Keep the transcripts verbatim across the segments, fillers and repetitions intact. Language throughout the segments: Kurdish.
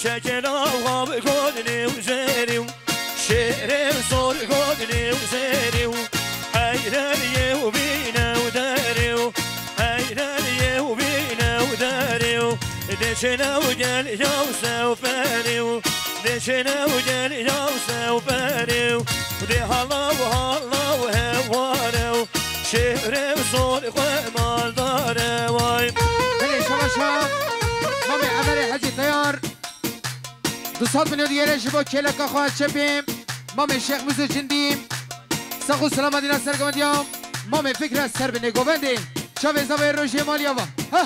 Şekera xwe bi godinê û zêrî û şêrê û sor godinê û zêrî û eyreriyê û bîne û derê û eyreriyê û bîne û derê û dêşêne û gel ya û sewferî û dêşêne û gel ya û sewferî û dê hala û hala û heware û şêrê û sor xwe maldare way. Belê şabaşa Mamê Emerê Hecî Teyar. Du sed milyon diyare ji bo kêleka xwe çepê Mamê Şêx Mûzû Cindî. Sax û selametî na ser govendiya Mamê Fikret ser binê govendê. Çavê zavê rojê maliya va. Ha!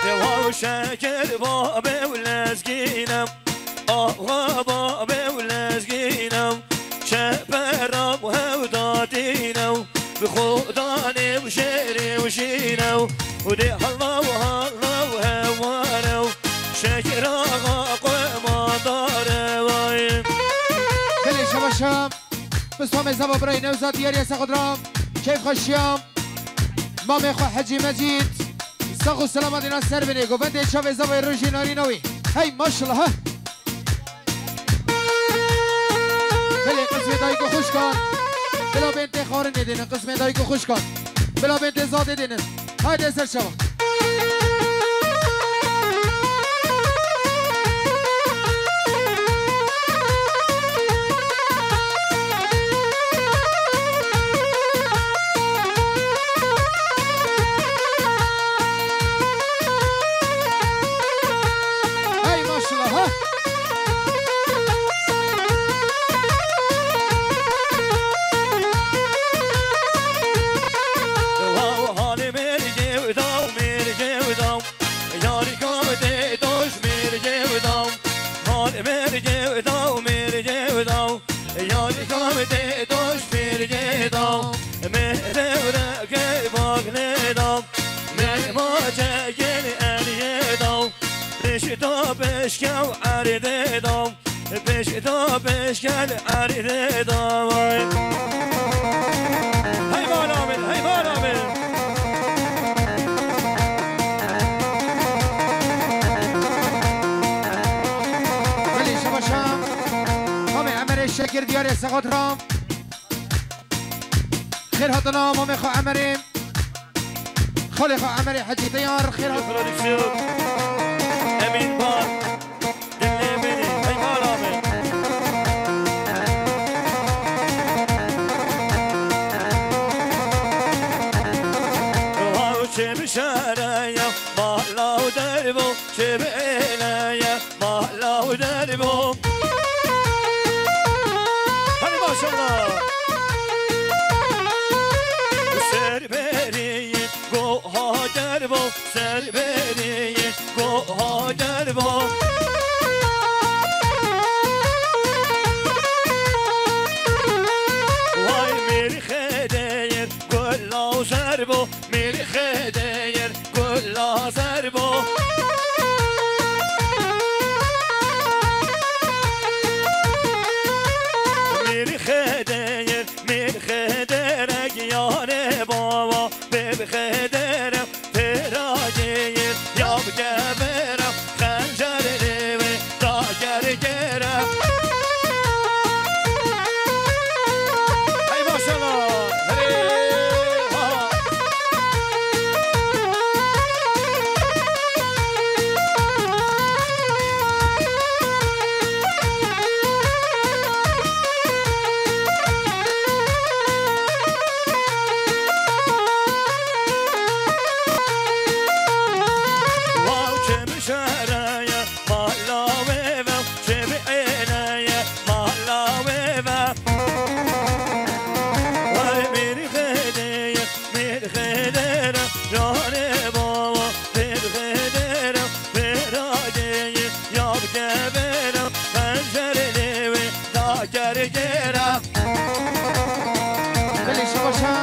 Dewa û şekir babê û lezgîne. Axa babê û lezgîne û çepera û hewdatîne û bi xodanê û şêrê û şîne û û dê hela û hala û heware û şekira axa qumandare way. Belê şabaşa. Bi samê zava birayê Newzat diyariya Sexodra. Keyf xweşiya. Mamê xwe Hecî Mecîd. Sax û selametî na ser binê. Govendê çavê zavê rojê narîna wî. Hey maşallah ha. Belê qismê dayik û xwişkan. Bila bên tê xwarinê dênin, qismê dayik û xwişkan. Bila bên tê zadê dênin. Haydi ser çava. Hey maşallah ha. Wow, halê mêrgê û daw, mêrgê û daw. Yarî ka tê doş mêrgê û daw. Halê mêrgê û daw, mêrgê û daw. Yarî ka tê doş mêrgê daw. Mêrê û rege baglê daw. Mêrê ma çekên eliyê daw. Pişta pişke û erdê daw. Pişta pişke li erdê daw. Hey mala min, hey mala min. Belê şabaşa. Mamê Emerê Şekir diyarê Sexotra. Xêr hatina mamê xwe Emerê. Xalê xwe Emerê Hecî Teyar, xêr hat. Prodüksiyon. Emin Bar. Dilê min, hey mala min. Wow, çi bi şere ye, mala û derbo, çi bi êle ye, mala û derbo. Hadi maşallah. Ser berî goha derbo, ser berî goha derbo. Vay mîrxê deyir gula zer bo, mîrxê deyir gula zer bo. Mîrxê deyir, mîrxê derek yare baba, bêbxê derek. Pêra geyir, ya bi kevera, xencer lê wê, da ger gere. Hey maşallah, hey ha. Wow, çi bi şere ye, mala wê ve, çi bi êle ye, mala wê ve. Vay mîrxê deyir, mîrxê dere, yarê baba, mîrxê dere, pêra geyir, ya bi kevera, pencerê lê wê, da ger gere. Belê şabaşa.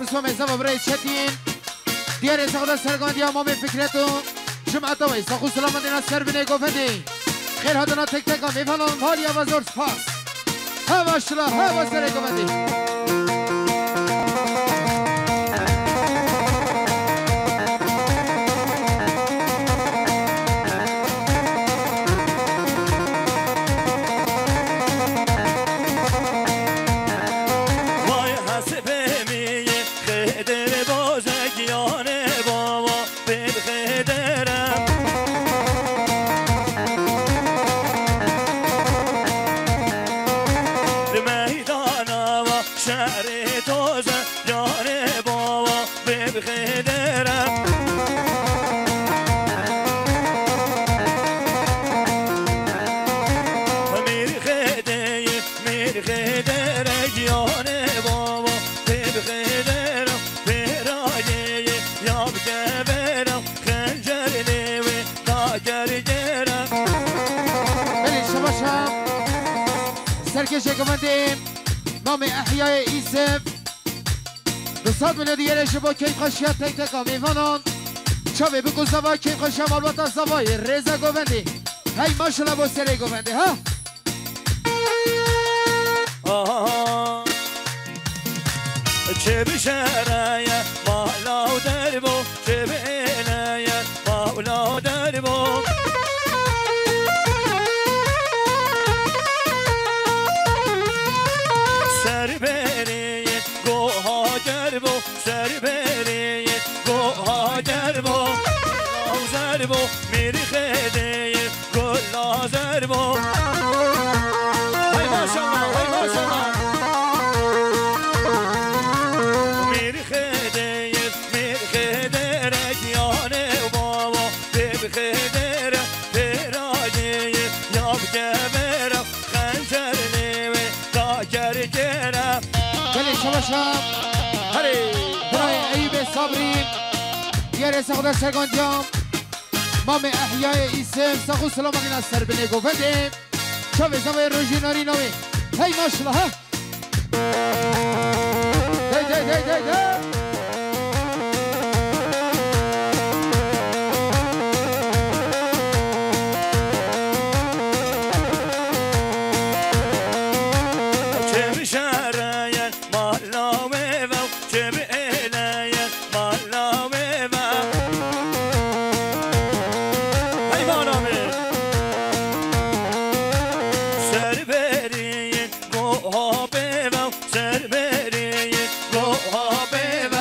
Bi somê zava birayê Çetîn. Diyarê Sexda sergandiya Mamê Fikret û cimeta wê. Sax û selametê na ser binê govendê. Xêr hatina tek teka mêvanan, haliya ve zor spas. Heva şila, heva serê govendê. Vay hesibê min, xêdir bozek yanê bava. Pê bi xêdere. Li meydana va şerê toze, yarê bava pê bi xêdere. Mîr xêdeyê, mîr xêdere, yarê bava pê bi xêdere. Pêrayê ya bi kevera, xencer lê wê da gergera. Belê, şebaşa. Serkêşê govendê, namê Ehyayê Îsif. Bi sed milyon diyere ji bo keyfxweşiya tek teka mêvanan. Çavê biku zava keyfxweşiya malbata zavayê rêza govendê. Hey maşallah bo serê govendê, ha? Aha. Çi bi şereye mala û derbo, çi bi êleye mala û derbo. Ser berê goha gerbo, ser berê goha gerbo. Zerbo, mîrxê deyê. Gul lazer bo. Hay maşallah, hay maşallah. Mîrxê deyê, mîrxê derek yane baba. Pê bi xêdere, pê rayê, ya bi kevera, xencer lê wê, da gergera. Belê şebaşa. Herê. Birayê Eyûbê Sabrî. Diyarê Sexda Sergandiya. Mamê Ehyayê Îsim, sax û selametî na ser binê govendê. Çavê zavê rojî narîna wê. Hey maşallah, ha! Dey, dey, dey, dey, dey. Çi bi şereye mala wê ve, çi bi êleye mala wê ve. Hey mala wê. Ser berî goha pê ve, ser berî goha pê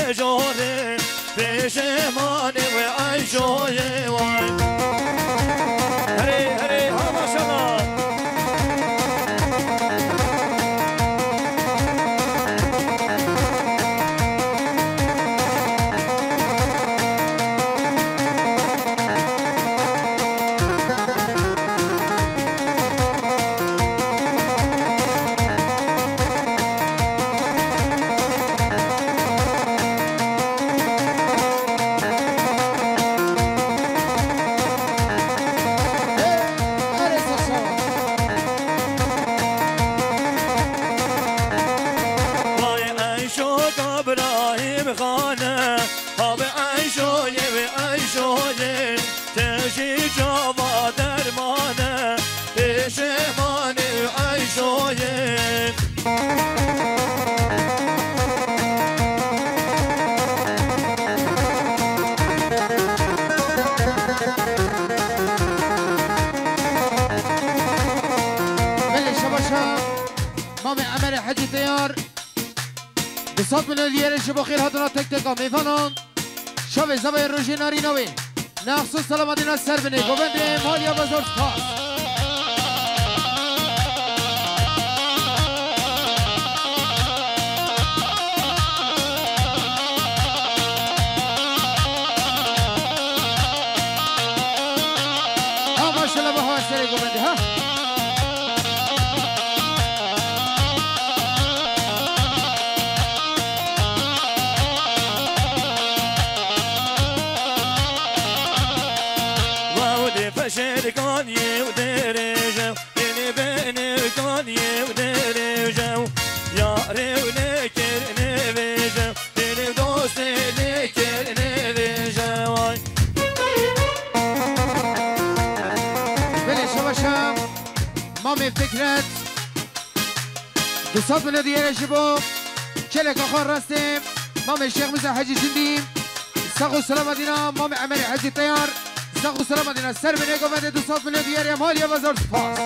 Jorê pêşemanê wê Eyşoyê way. Herê, herê, ha maşallah. Vay Eyşo Kabrahîm Xane, ha bi Eyşoyê, bi Eyşoyê, te jî çawa dermane, pêşemanê Eyşoyê. Belê şebaşa Mamê Emerê Hecî Teyar. Du sed milyon lîre ji bo xêrhatina tek teka mêvanan. Şevê zevayê rojê narîna wê. Nexs û selametîna ser binê govendê maliya ve zor spas. Ha maşallah, bu hava serê govendê ha. Wow, dê peşê dikan yê û dê rêje, dê lê benê kan yê û dê rêje, yarê û lê kir nêvêje, dê lê dostê lê kir nêvêje, way. Belê şebaşa Mamê Fikret. Du sed milyon lîre ji bo çêleka xwe rastê Mamê Şêx Musa Hecî Cindî. Sax û selametîna Mamê Emerê Hecî Teyar. Sax û selametîna ser binê govendê du sed milyon lîre maliye ve zor spas.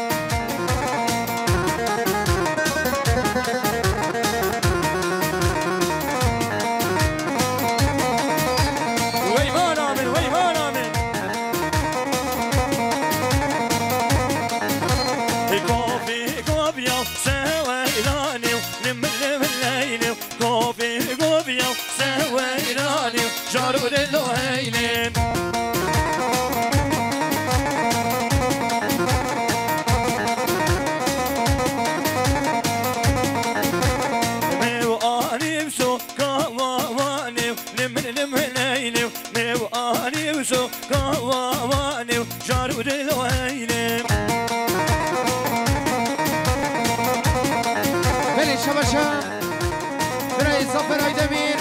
Wey mana min, wey mana min. Kopî, kopya, seweylanî, nim, nim, leyli. Kopî, kopya, seweylanî, jar û dilo heylin. Mew anî so, kawa wanî, nim, nim, leyli. Mew anî so, kawa wanî, jar û dilo heylin. Belê şebaşa. Birayê Zafer Aydemîr.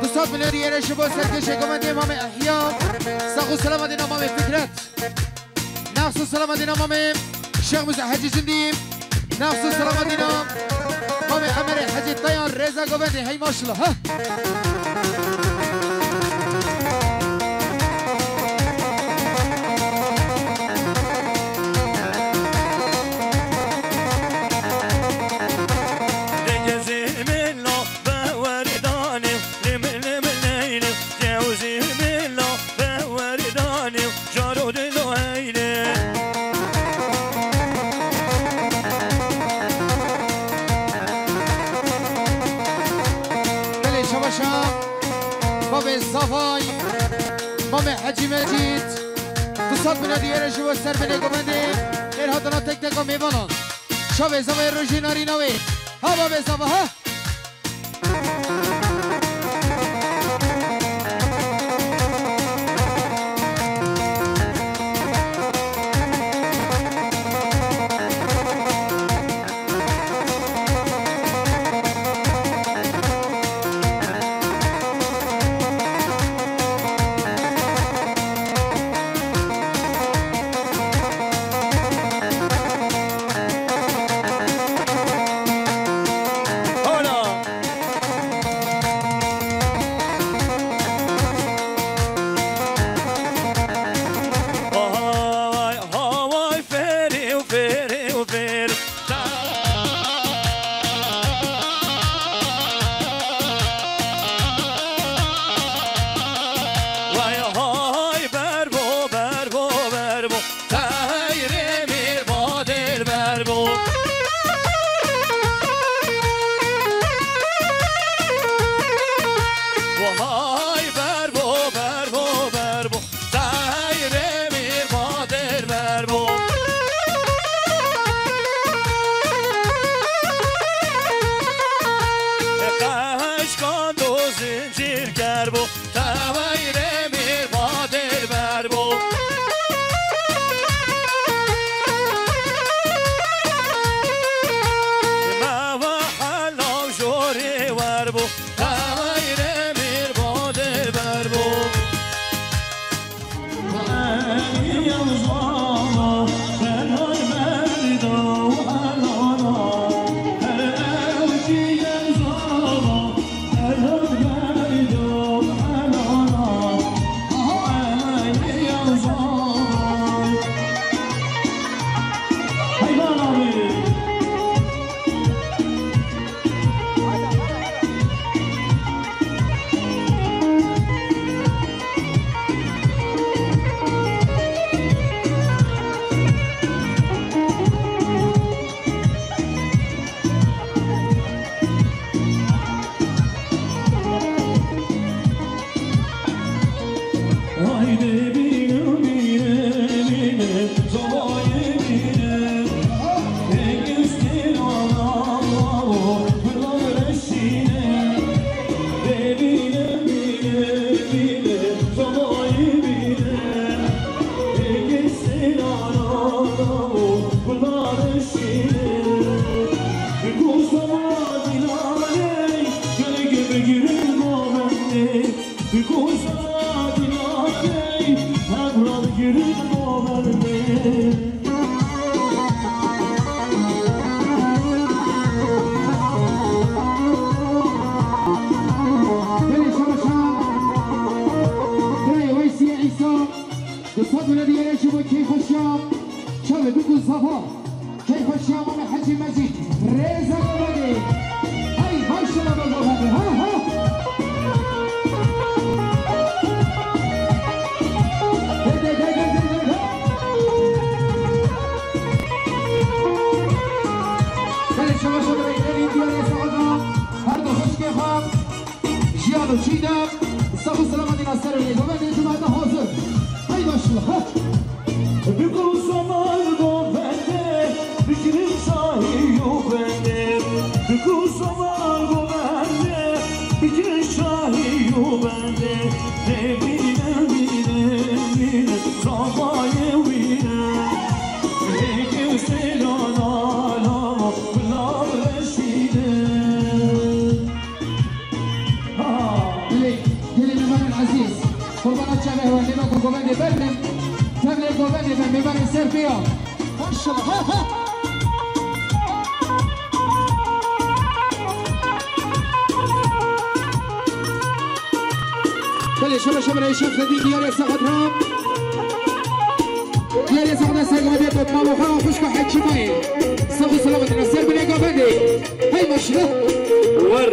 Du sed milyon lîre ji bo serkêşê govendê Mamê Ehya. Sax û selametîna Mamê Fikret. Nexs û selametîna Mamê Şêx Musa Hecî Cindî. Nexs û selametîna Mamê Emerê Hecî Teyar rêza govendê hey maşallah ha. Dengê zîmîlo be werdanî, lim, lim, leyli. Dengê zîmîlo be werdanî, jar û dilo heylin. Belê şebaşa Babê Zavay, Mamê Hecî Mecîd. Du sed milyon lîre ji bo ser binê govendê. Xêrhatina tek teka mêvanan. Şevê zevayê rojê narîna wê. Ha Babê Zava ha. Berbo, teweyre mîr badêr berbo. Meva hela û jorê werbo, teweyre mîr badêr berbo. Belê, şaba şa. Birayê Weysî Îsa. Di sed wile diyarê ji bo keyfxweşiya çavê bikû zafa. Keyfxweşiya Mame Hecî Mecîd. Rêza Govendê. Hey, maşallah be Govendê. Ha, ha. Hey, hey, hey, hey, hey, hey. Belê, şaba şaba, hey, hey, diyarê saeta. Her du xwişkê xwe. Jiyan û Çiğdem, sax û selametî naser û lêgovendê cumata hazir. Hey maşallah, ha. Biko samal govende, bikirin şahî û bende. Biko samal govende, bikirin şahî û bende. Nebîne, bîne, bîne, zabayê wîne. Êkê sêla la la, bila reşîne. Belê, gelê mêvanên ezîz, qurbana çavê hevalê me ku govendê berdim, tevlê govendê me mêvanê ser pê ya. Maşallah, ha, ha. Belê, şaba şaba, Şemsedîn diyarê saet ha. Diyarê saet ser govendê, mama xwe xwişka Hecî Mayê. Sax û selamet, ser binê govendê. Hey maşallah. Wer.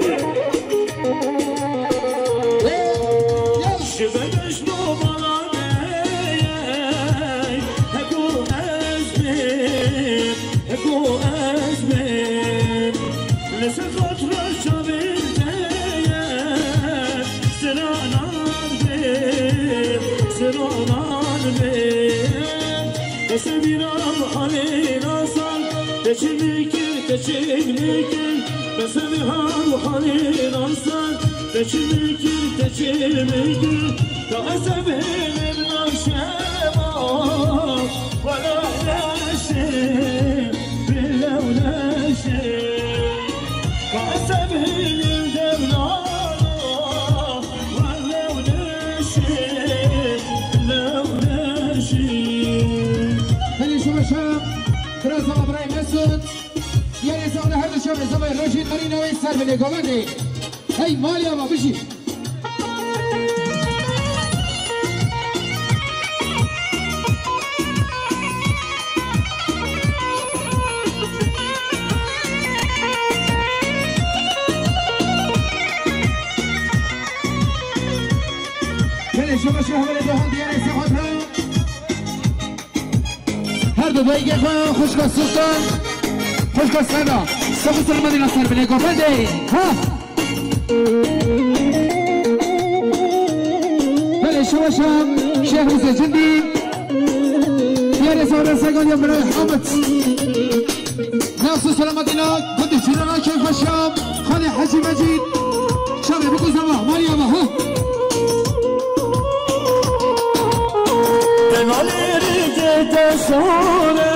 Ji bedeş no bala dey, heko ez bêm, heko ez bêm. Li ser xatra çavên te ye, siranan bêm, siranan bêm. Te sevîna bi halê nasan, te çi min kir, te çi min kir. Te sevîna bi halê nasan, te çi min kir, te çi min kir. Ka ez ê bêlim nav şeva, wela neşê, bi lew neşê. Ka ez ê bêlim devnana, Belê, şaba şa, bira Zava, birayê Mesut. Diyarê Zava her du şevê Zavayê rojê darîna wê ser binê govendê. Hey malê ava bijî. Belê, şaba şa, hevalê Dohan diyarê Zava. Her du dayikê xwe, xwişka Sultan, xwişka Sena. Sax û selametî naser binê govendê. Ha! Belê, şaba şa, Şêx Rûsê Cindî. Diyarê Zava, Segaliya Miray Hamid. Sax û selametî na, gundê Cîrana keyfxweşiya, Xalê Hecî Mecîd. Çavê bikû Zava, malê ava, ha. Sare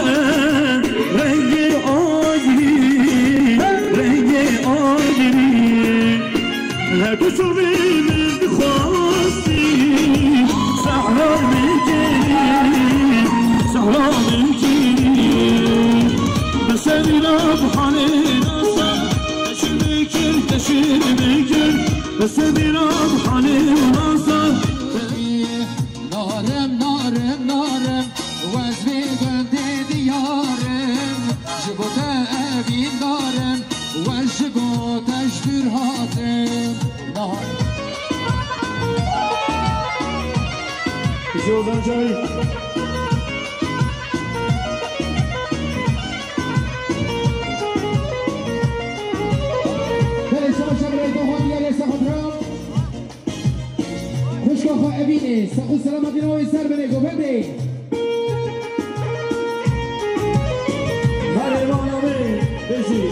rengê agirî, rengê agirî. Her du çavê min dixwastî, sehra min kirî, sehra min kirî. Bi serî re bi halê nasa, teşir min kir, teşir min kir. Bi serî re bi halê nasa. Narim, narim, narim, wez vê gundê diyarim, ji bo te evîndarim, wez ji bo te ji dûr hatim. Nar- Ji Ozan Çavî. Belê, şaba şaba, dohan diyarê Sexotra. Xwişka xwe Evînê, sax û selametî navê ser binê govendê. Herê mala me, bêjî.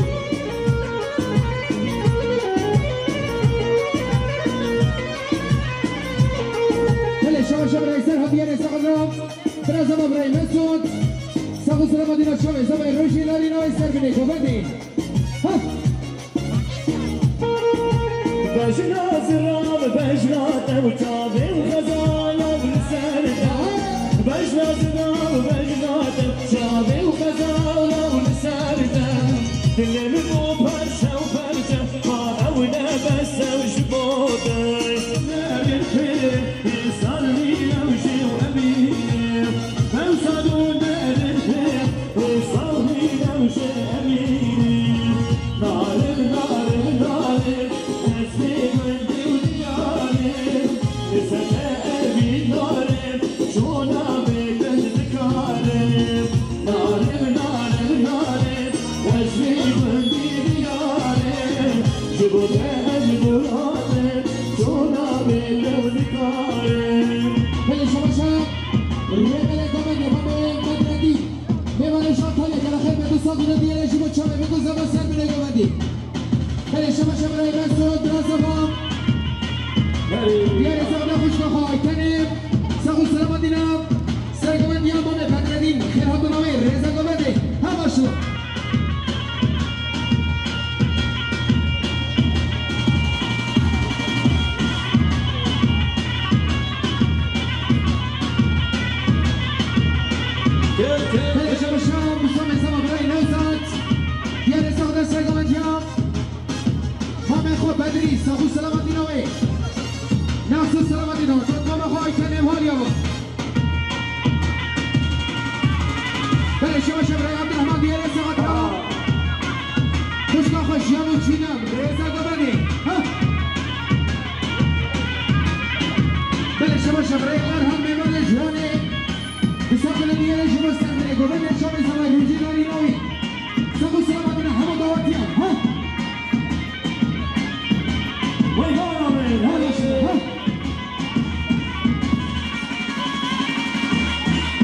Belê, şaba şaba, birayê ser hatiyerê sax û selamet. Bira zava birayê Mesut. Sax û selametî navê çavê zavayê rojê larî navê ser binê govendê. Bejna zilam, bejna te û çavê û xezala li ser te. Bejna zilam, bejna te û çavê û xezala li ser te. Dilê min bû perçe û perçe, ma ew nebes ew ji bo te. Nerin pê, îsal nîne û jê û emî. Ew sad û nerin pê, Û sawî dew ji Emînî, narin, narin, narin, ez vê gundî û diyarê, li ser te evîn narin, çûna bê te dikarim. Narin, narin, narin, ez vê gundî diyarê, ji bo te ez dûr hatim, çûna bê te dikarim. Belê şaba şaba, rêbelê Komedya Babê Bedredî. Mêvanê ji Antalya, gela xêr be, tu sax û nediyê re ji bo çavê min, tu zava ser binê govendî. Belê, şema şema rayê me, sor, dira zava. Diyarê zava xwişka xwe Aytenê. Sax û selametî ne. Ser govendiya Mamê Bedredîn, xêr hatina wê, rêza govendê. Hema şo. Belê şema şema, Musa Mezama birayê Newzat. Diyarê sax de sergavetiya. Mamê xwe Bedrî, sax û selametî ne wê. Nas û selametî ne wê. Mamê xwe Ayten Emhaliya bû. Belê şeva şev rey Abdurrahman diyarê sax de. Xwişka xwe Jiyan û Çînan, rêza govendê. Ha. Belê şeva şev rey Erhan Memedê Jiyanê. Bi sax û nediyê re ji bo ser binê govendê şevê zava rojê larî navî. Sax û selametî ne hema dawetiyan, ha? Wey, bana be, ha, ha.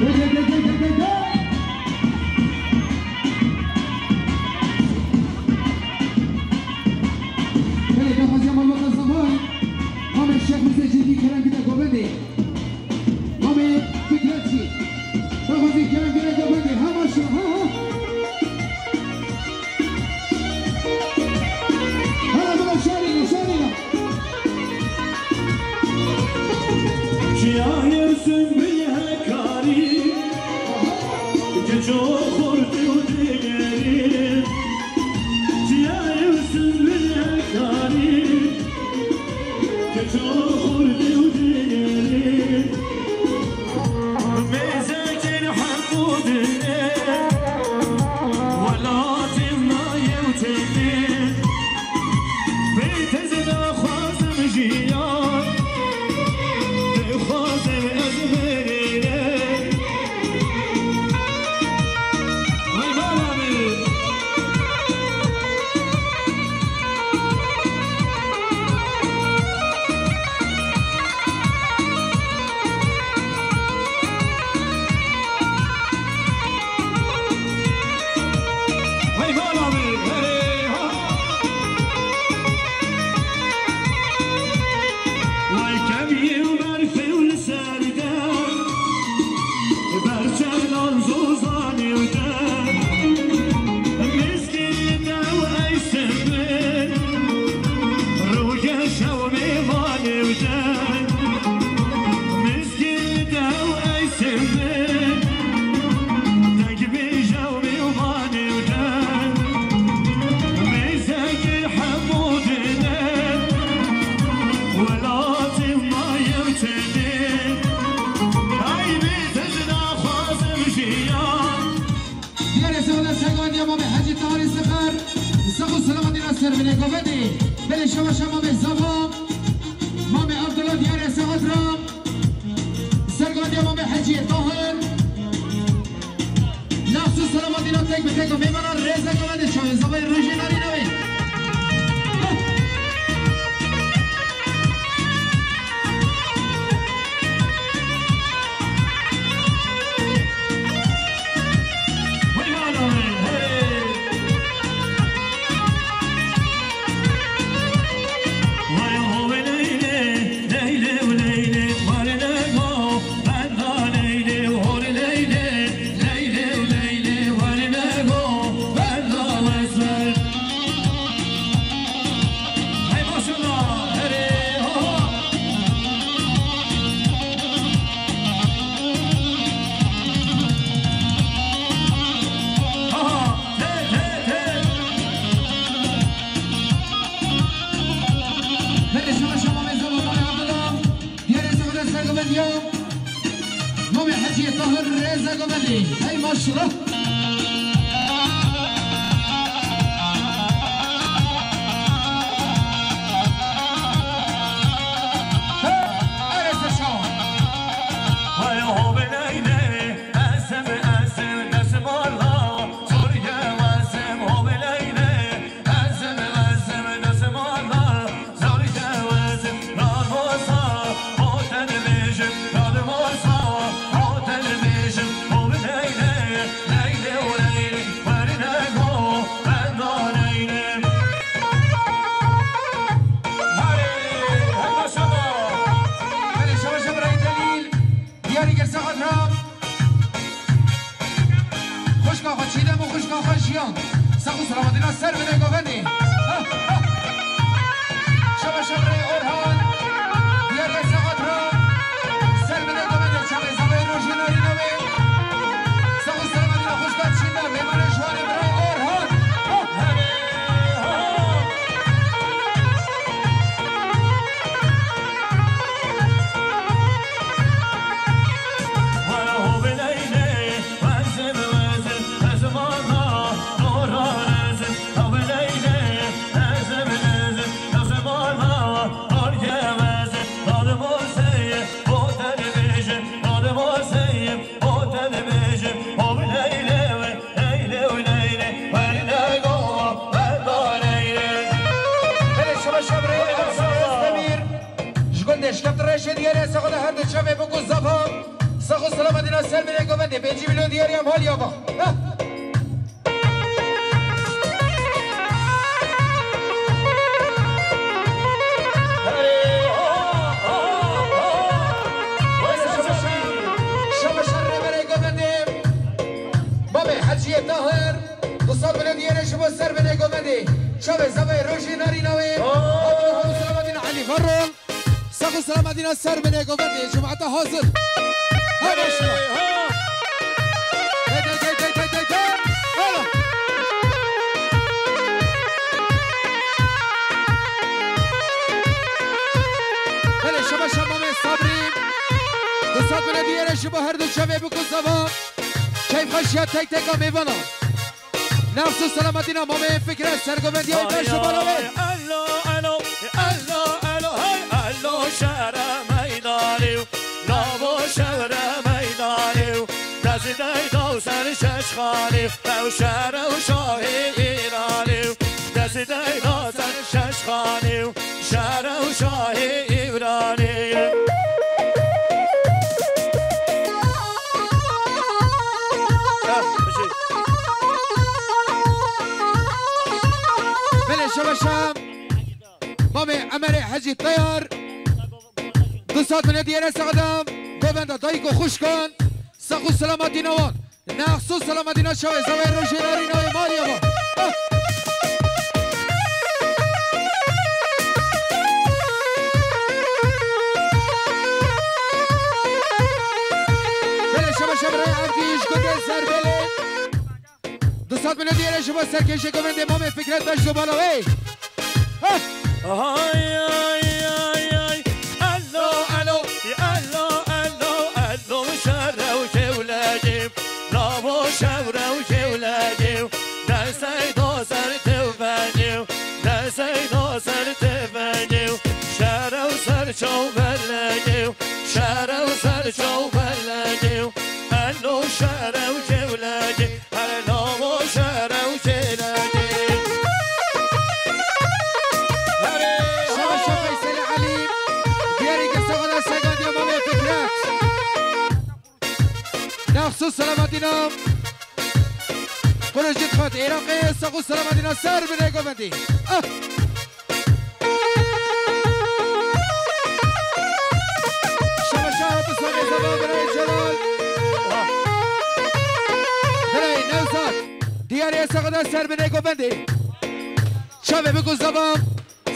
Gel, gel, gel, gel, gel, gel, gel. Belê, daxwaziya malbata Zavay. Mamê Şêx Husê Cîdî kerem bide govendê. Mamê Fikret jî. Daxwazî kerem bide govendê. Hema şo, ha, ha. Hala bira şarîne, şarîne. Çiyayê Sumbil Hekarî, keço xortê û digerî. Çiyayê Sumbil Hekarî, keço xortê û digerî. Mêzekên hemû dinê, welatê me yew tenê. Bê te zêde xwazim jiyan, dixwazim ez bimînim. Vay bala min. Şebaşa Mamê Zava, Mamê Abdullah diyarê Saxatra, sergovendiya Mamê Heciyê Tahir, Nexsu Selamadîna tek bi tek û mêvanan rêze govendê çavê Zavayê rojê narî navê. Belê, şaba şaba, mêzaba, Mamê Abdullah. Diyarê Saxatra sergovendiya Mamê Heciyê Tahir rêze govendê. Hey maşallah. Hey, erê ser şawa. Hey, ho, belê, belê. Belê, şaba şaba birayê Delîl. Diyarê Gersa Xatra. Xwişka xwe Çiğdem û xwişka xwe Jiyan. Sax û selametî na ser binê govendê. Ha, ha. Şaba şaba birayê Orhan. Diyarê Gersa Xatra. Ser binê govendê çavê zavê rojê narî navê. Sax û selametî na xwişka Çiğdem. Mêvanê ji wanê birayê Orhan. Ha. Belê, şaba şaba birayê Ersan Özdemir. Ji gundê Şikeftreşê diyarê Saxatra her du çavê bûk û zava. Sax û selametî na ser binê govendê. Pêncî milyon diyarê em haliya va. Heh. Şaba şaba rêberê govendê. Mamê Heciyê Tahir. Du sed milyon diyarê ji bo ser binê govendê. Çavê zavê rojê narî navê. Abdullah Hemû Selametîn Elî Varol. Sax û selametî na ser binê govendê. Cemaeta hazir. Ha, başla. Hey, hey, hey, hey, hey, hey, hey. Hala. Belê, şaba şaba Mamê Sabrî. Du sed milyon diyarê ji bo her du çavê bûk û zava. Keyfxweşiya tek teka mêvana. Nexsu Selametîna Mamê Fikret sergovendiya Ay, ber ji bala wê. Ay, elo, elo, elo, elo, hey, elo, şere meydanê û lavo şere meydanê û destê da ser şeşxanê, ew şere û şahê Îranê û destê da ser şeşxanê û şere û şahê Îranê. Belê, şaba şam. Mamê Emerê Hecî Teyar. Du sed milyon diyarê Saxatra. Govenda dayik û xwişkan. Sax û selametî na wan. Nexsu Selametîna çavê zavê rojê narî navê maliya va. Ah! Belê, şaba şaba birayê Evdî ji gundê Zerbelê. Du sed milyon diyarê ji bo serkêşê govendê Mamê Fikret ber ji bala wê. Heh! Ay, ay, ay, ay. Elo, elo, elo, elo, elo, şere û kewlekê. Lavo şere û kewlekê. Destê da ser tevbekê. Destê da ser tevbekê. Çaw belege û şere û ser çaw belege û eno şere û kewlege, her navo şere û kêlege. Şabaş Feysel Elî, diyarê Girsexa de segandiya Mamê Fikret. Nexs û selametîna Qurêşî xwet Iraqê, sax û selametîna ser binê govendî. Ah! Şabaşa bi sonê zava birayê Celal. Birayê Nevzat. Diyarê saxda ser binê govendî. Çavê biku zava.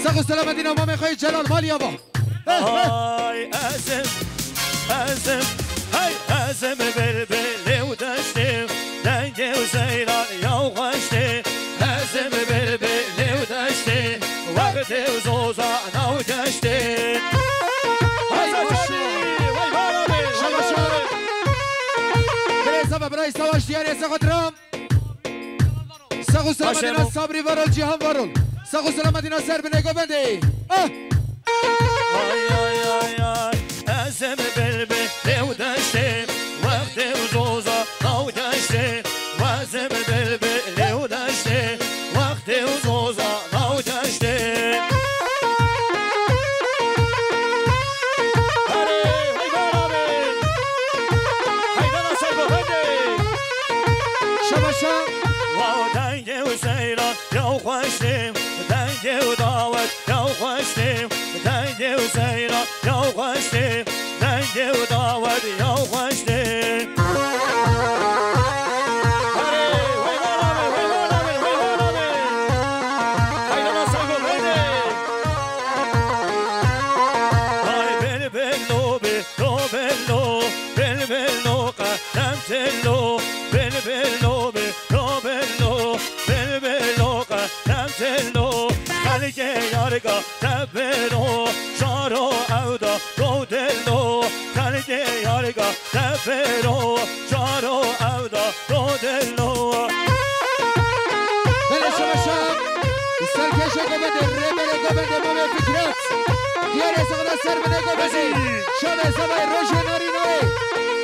Sax û selametîna mamê xwe yê Celal Maliyava. Ay ezim, ezim, hey ezim bilbilê û deştê, dengê û seyran ya xweştê. Ezim bilbilê û deştê, wextê û zoza nav deştê. Hey Hasan Çavî, vay bala be, vay bala be. Birê Sava, birayê Savaş diyarê Sexotra. Sax û selametîna Sabrî Varol, Cîhan Varol. Sax û selametîna ser binê govendê. Ah! Ay, ay, ay, ay. Ezim bilbilê û deştê, wextê û zoza nav deştê. Ezim bilbilê û deştê, wextê û zoza nav deştê. Erê, Heydar abi. Heydar Hasan govendê. Şabaşa. Wa dengê û seyran ya xweştê, dengê û dawet ya xweştê, dengê û seyran ya xweştê, dengê û dawet ya xweştê. Erê, wey mala be, wey mala be, wey mala be. Heydar Hasan govendê. Ay bilbilo bi, lo bilo, bilbilo qedem tilo, bilbilo bi, lo bilo, bilbilo qedem tilo. Xelkê yarga tebiro, şaro ewda do dilo. Xelkê yarga tebiro, şaro ewda do dilo. Belê şabaşa. Serkêşa govendê, rêberê govendê Mamê Fikret. Diyarê Sexda ser binê govendê. Şavê zavayê rojê narînayê.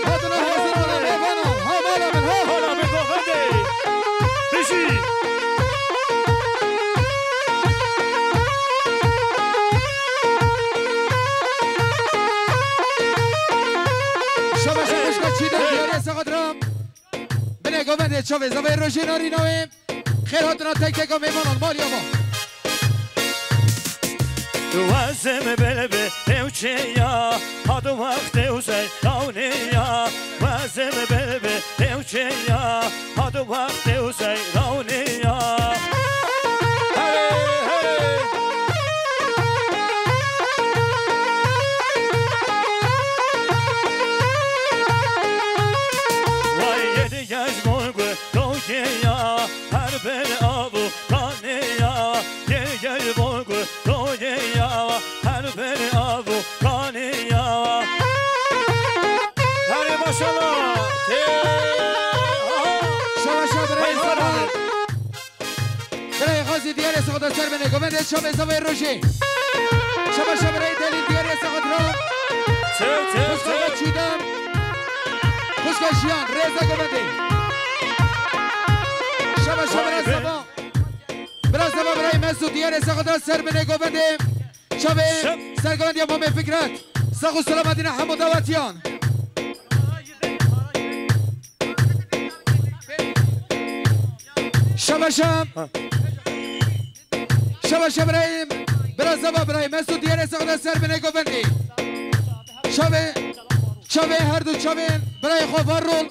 Hatina hazir wana mêvana. Ha mala min ha. Hala bi govendê. Bijî. Şabaşa xwişka çîdar diyarê Sexotra. Binê govendê çavê zavayê rojê narînayê. Xêr hatina tek teka mêvanan, Maliyava. Wezim bilbi ewçeya, hadi wextê û seyrawniya. Wezim bilbi ewçeya, hadi wextê û seyrawniya. Hey, hey. Vay yedi yaş boygu dogeya, her bir avu kaneya. Gel gel boygu dogeya, her bir avu kaneya. Hadi maşallah. Şabaşa birayê Vay Sava. Vay. Birayê Xazî diyarê Sexda ser binê govendê çavê zavayê rojê. Şabaşa birayê Delîl diyarê Sexda. Çew, çew, Xwişka çew. Çîdar. Xwişka Jiyan rêza govendê. Şabaşa Vay birayê be. Sava. Bira Sava birayê Mesûd diyarê Sexda ser binê govendê. Çavê Şep. Sergovendiya Mamê Fikret. Sax û selametîna hemû dawetiyan. Şabaşa. Ha. Şabaşa birayê, bira Zava birayê Mesûd diyarê Sexda ser binê govendê. Çavê, çavê her du çavên birayê xwe var rol.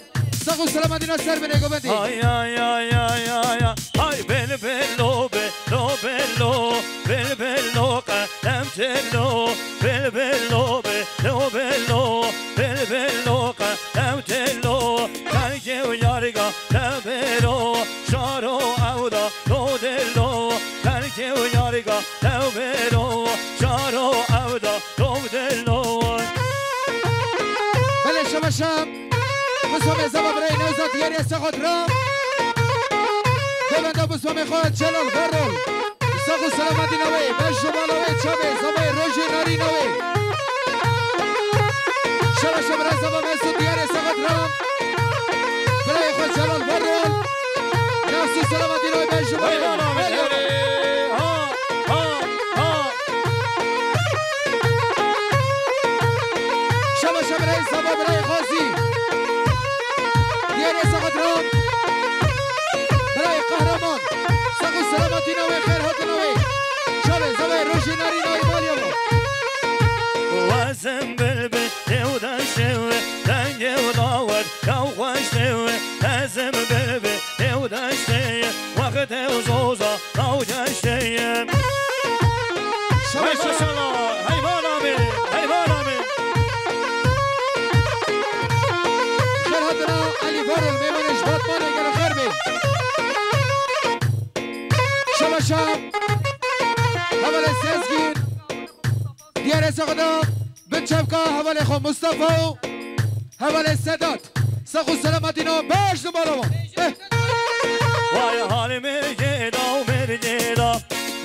Sax û selametîna ser binê govendê. Ay, ay, ay, ay, ay, ay. Ay, belo, belo, belo, belo, belo, qedem telo, belo, belo, belo, belo, belo, qedem telo. Xelkê û yarga tebero, şaro ewda do delo. Xelkê û yarga tebero, şaro ewda do delo. Belê şabaşa. Bisomê Zava birayê Newzat diyarê Sexot ra. Govenda bisomê xwe Celal Varol. Sax û selametîna wê, beş û bala wê, çavê zavayê rojê narîna wê. Celal Varol. Nasıl selametî roy ben ji bo. Hey, lan, lan, hey, ha, ha, ha. Şaba şaba rey, saba birey xazi. Diğer esa xatran. Birey kahraman. Sağ ol, selametî navê, xêr hatin navê. Şaba, zaba, rojê narî navê malya bu. Wazim bilbil, ew daştê wê, dengê wê dawet, yaw xweştê wê, ezim bilbil, ew daştê ye, wextê û zoza, naw daştê ye. Şaba, hey şaba. Maşallah, heyvan abi, heyvan abi. Xêr hatina Elî Varol, mêvanê ji Batmanê, gelo xêr bê. Şaba şab, hevalê Sezgîn, diyarê Sexda, Bi çavka hevalê xwe Mustafa û hevalê Sedat. Sax û selametî na baş dubara wan. Eh. Vay halê mêrgê da û mêrgê da.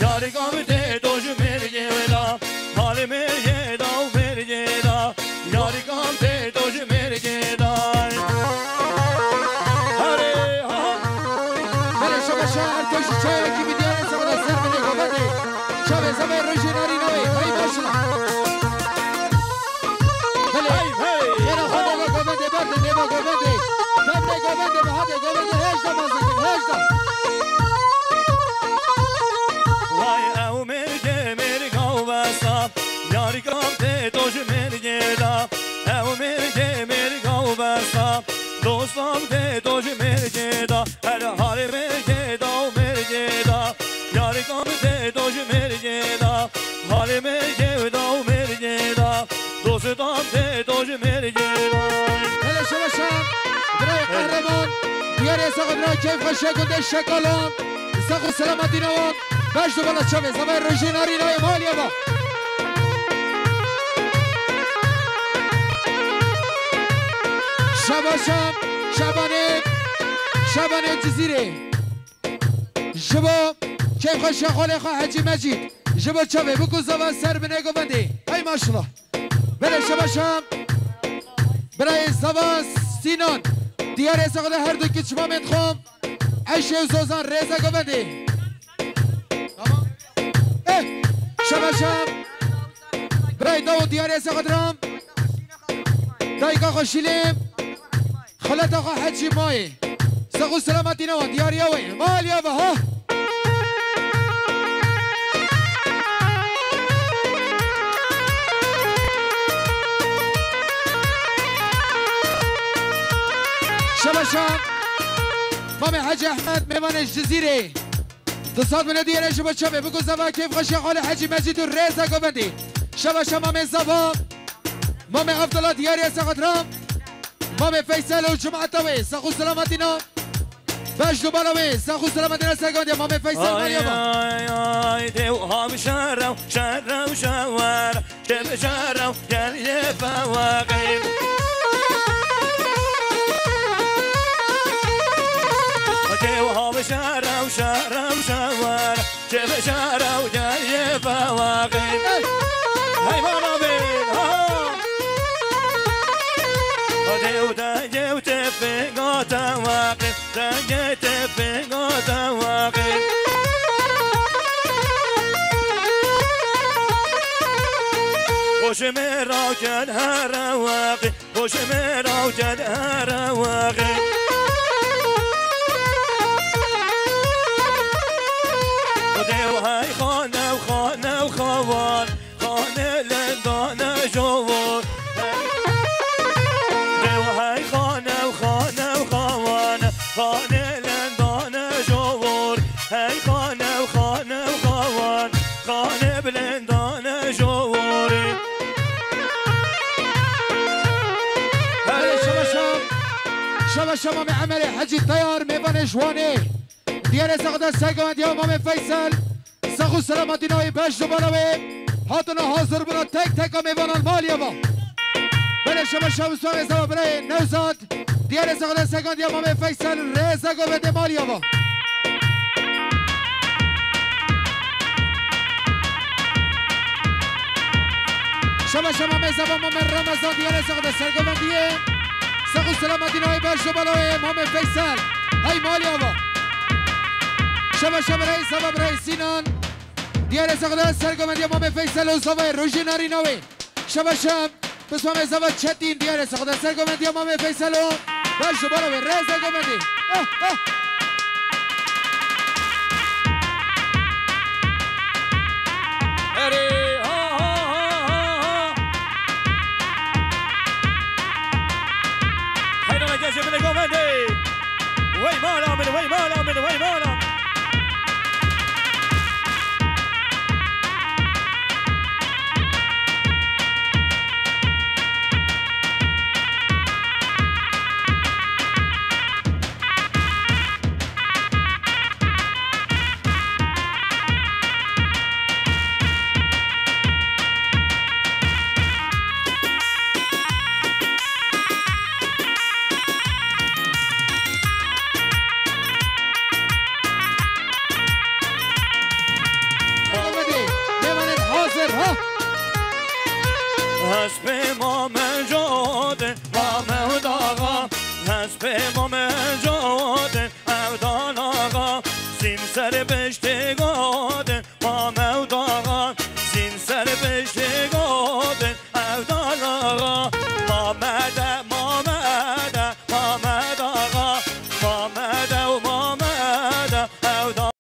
Yarîka min tê do ji mêrgê wê da. Halê mêrgê da û mêrgê da. Yarîka min tê do ji mêrgê da. Herê ha. Belê şaba şa her tişt çayekî bi diyarê Sexda ser binê govendê. Çavê zevê rojê narî navê. Hey başla. Belê. Hey, hey. Yena xwe nêva govendê berdin, nêva govendê. Tam nê govendê bi hadê govendê hêjda mazin kin, hêjda. Vay ew mêrgê mêrga û besa. Yarîka min tê do ji mêrgê da. Ew mêrgê mêrga û besa. Dosta min tê do ji mêrgê da. Her halê mêrgê da û mêrgê da. Yarîka min tê do ji mêrgê da. Halê mêrgê da û mêrgê da. Dosta min tê do ji mêrgê da. Hele şeveşan, birayê qehreman, diyarê Sexda, keyf xweşiya gundê Şekalan, sax û selametî newan, beş dubala çavê, zevê rojê narî nayê maliyê va. Şeveşan, Şebanê, Şebanê Cizîrê. Ji bo keyfxweşiya xalê xwe Hecî Mecîd, ji bo çavê biku zava ser binê govendê. Hey maşallah. Belê şebaşa. Birayê zava Sînan. Diyarê Sexda her du kiçmamên xwe. Eşê û Zozan rêze govendê. Tamam. Eh, şebaşa. Birayê Dawû diyarê Sexda. Dayika xwe Şîlê. Xelata xwe Hecî Mayê. Sax û selametî newan, diyariya we. Maliya ve ha. Şebaşa. Mamê Hecî Ehmed, mêvanê ji Cizîrê. Du sed binê diyarê ji bo çavê, biku zava keyfxweşiya xalê Hecî Mecîd û rêza govendî. Şebaşa mamê zava, mamê Abdullah diyarê Sexda. Mamê Feysel û cemaeta wê, sax û selametî na. Beş dubara wê, sax û selametî na ser govendê, mamê Feysel maliya va. Ay, ay, ay, dew ha bi şerew, şerew şewer. Kevşara gel ye fewaqî. Kew hav şara şara şawar. Kevşara gel ye fewaqî. Heyvana bin ha. Dew de yew tefê gata waqî. Dengê tefê gata waqî. Hoşê me raw ken here waqî. Hoşê me raw ken here waqî. Dew hey xanew, xanew xawan. Xanê lendane jowor. Dew hey xanew, xanew xawan. Xanê lendane jowor. Hey xanew, xanew xawan. Xanê bi lendane jowor. Belê şebaşa. Şebaşa mamê Emelê Hecî Teyar, mêvanê ji Wanê. Diyarê Sexda ser govendî ya mamê Feysel. Sax û selametî nayê beş dubara wê. Hatina hazir bûna tek teka mêvanan maliye va. Belê şebaşa û soxê zava birayê Newzad. Diyarê Sexda ser govendî ya mamê Feysel rêza govendê maliye va. Şebaşa mamê zava mamê Remezan diyarê Sexda ser govendî ye. Sax û selametî navê baş û bala wê Mamê Feysel. Hey malî ava. Şeva şeva birayê, zava birayê Sînan. Diyarê Saxda sergovendiya Mamê Feysel û zavayê rojê narîna wê. Şeva şev, pismamê zava Çetîn diyarê Saxda sergovendiya Mamê Feysel û baş û bala wê rêza govendî. Eh, eh. Erê, ha, ha, ha, ha, ha. Heyran e gecê min e govendê. Wey mala min, wey mala min, wey mala min. Mehmetê, mêvanên hazir, ha? Hespê Mame Codê, Mame Daxa, hespê Mame Codê, Evdan Axa, sîn ser piştê